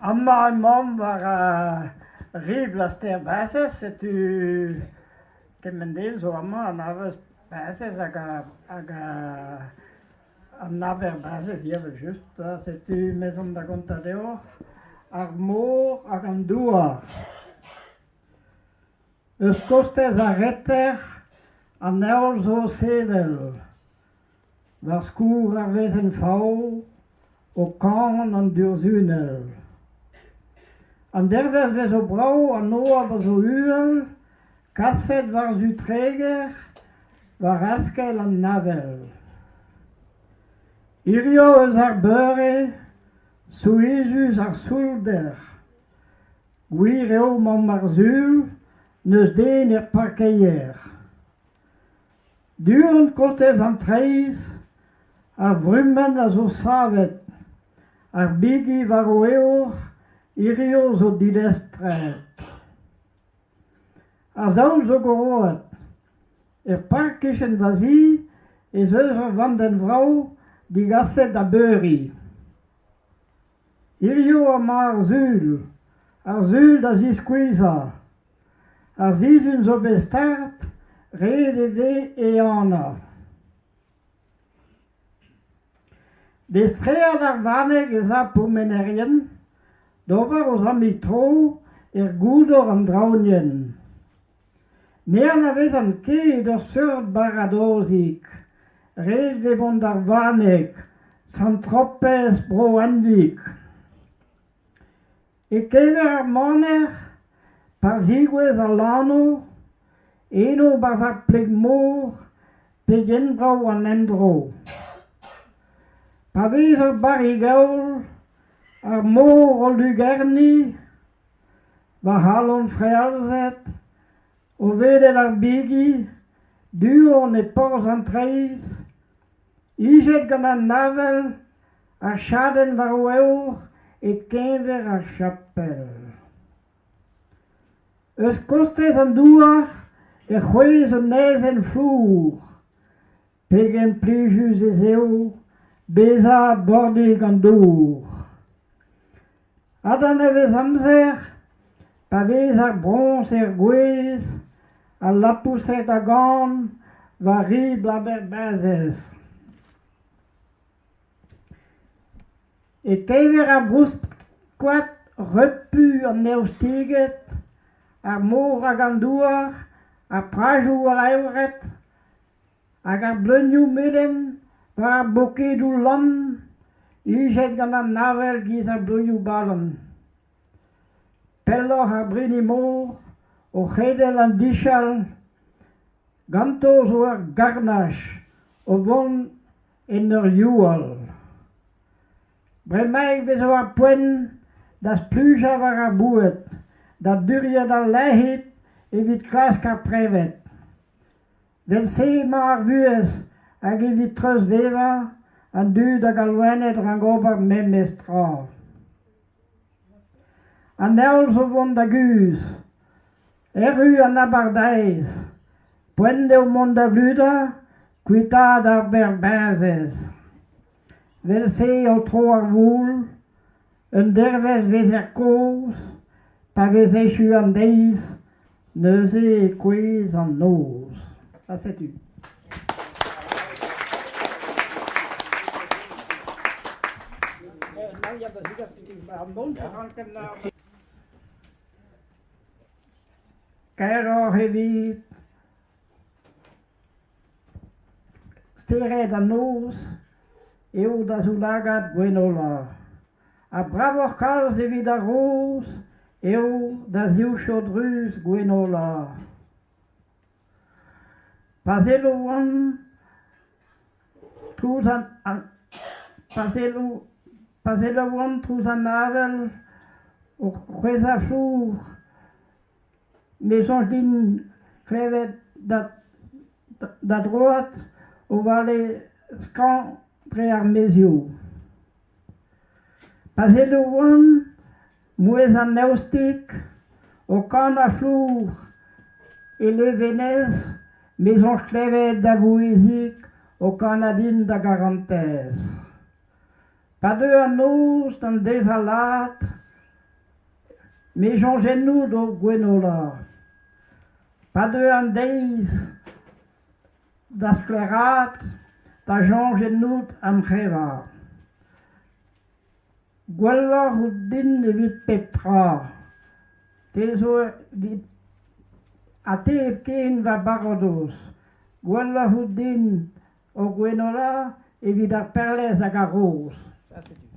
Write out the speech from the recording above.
Amañ emaomp war ribl ar stêr Binsez setu kement den zo amañ a anavez Binsez hag an aber Binsez ivez evel-just setu me 'z an da gontañ deoc'h ar mor hag an douar. Eus kostez ar reter an heol zo o sevel war skourr ar wezenn fav o kan an durzhunell. An dervezh 'vezo brav, an oabl a zo uhel, kaset war-zu Treger, war askell an avel. Hiziv eus ar beure, souezhus ar sioulder. Gwir eo 'maomp ar Sul, n'eus den er parkeier. Du-hont kostez an traezh, ar vrumenn a zo savet, ar bigi war o eor hiziv zo dilestret. Ar saout zo goroet. Er park e-kichen va zi ez eus ur vandenn vrav degaset da beuriñ. Hiziv emañ ar Sul, ar Sul da ziskuizhañ. Ar sizhun zo bet start, ret e vez ehanañ. Distreiñ d'ar vaneg ez a pourmenerien d'ober o zammig tro er goudor an draoñienn. Ne anavezan ket ur seurt baradozig, ret eo mont d'ar vaneg, Sant-Tropez Bro-Henvig. E-keñver ar maner, pa zigouez al lanv, eno 'barzh ar pleg-mor pegen brav an endro. Pa vez ur barrig-heol, ar mor o lugerniñ, va c'halon frealzet o welet ar bigi du-hont e porzh an traezh, hijet gant an avel, ar chadenn war o eor e-keñver ar chapel. Eus kostez an douar e c'hwezh un aezhenn flour. Pegen plijus ez eo bezañ bordig an dour. Ha d'an nevez-amzer, pa vez ar broñs er gwez, al lapoused a gan war ribl Aber-Binsez. E-keñver ar brouskoad repu an eostiged, ar mor hag an douar, ar prajoù alaouret hag ar bleunioù melen war ar bokedoù lann hijet gant an avel 'giz ar bleunioù balan. Pelloc'h ar brini-mor o c'hedal an dichal, ganto zo ur garnach o vont en ur youal. Bremaik 'vezo ar poent da splujañ war ar boued, da duriat al lec'hid evit klask ar preñved. Evel-se emañ ar vuhez hag evit treuzvevañ an dud hag al loened 'rank ober memes tra. An heol zo 'vont da guzh. Erru an abardaez. Poent eo mont da gludañ, kuitaat ar berr-biñsez. Evel-se eo tro ar voul, un dervezh 'vezer kozh, pa vez echu an deiz, neuze e kouezh an noz. Ha setu. Kaeroc'h evit stered an noz eo da zaoulagad Gwenola ha bravoc'h kalz evit ar roz eo da zivchod ruz Gwenola. Pa sello oan trouz an pa sello pa selaouan trouz an avel o c'hwezhañ flour Me 'soñj din klevet da droad o vale skañv dre ar maezioù. Pa selaouan mouezh an eostig o kanañ flour e levenez, me 'soñj klevet da vouezhig o kanañ din da garantez. Pa deu an noz d'an deñvalaat me 'soñj ennout o Gwenola. Pa deu an deiz da sklaeraat da soñj ennout am c'hreva. Gwelloc'h out din evit pep tra. Te zo evit ha te hepken va baradoz. Gwelloc'h out din, o Gwenola, evit ar perlez hag ar roz. Ha setu.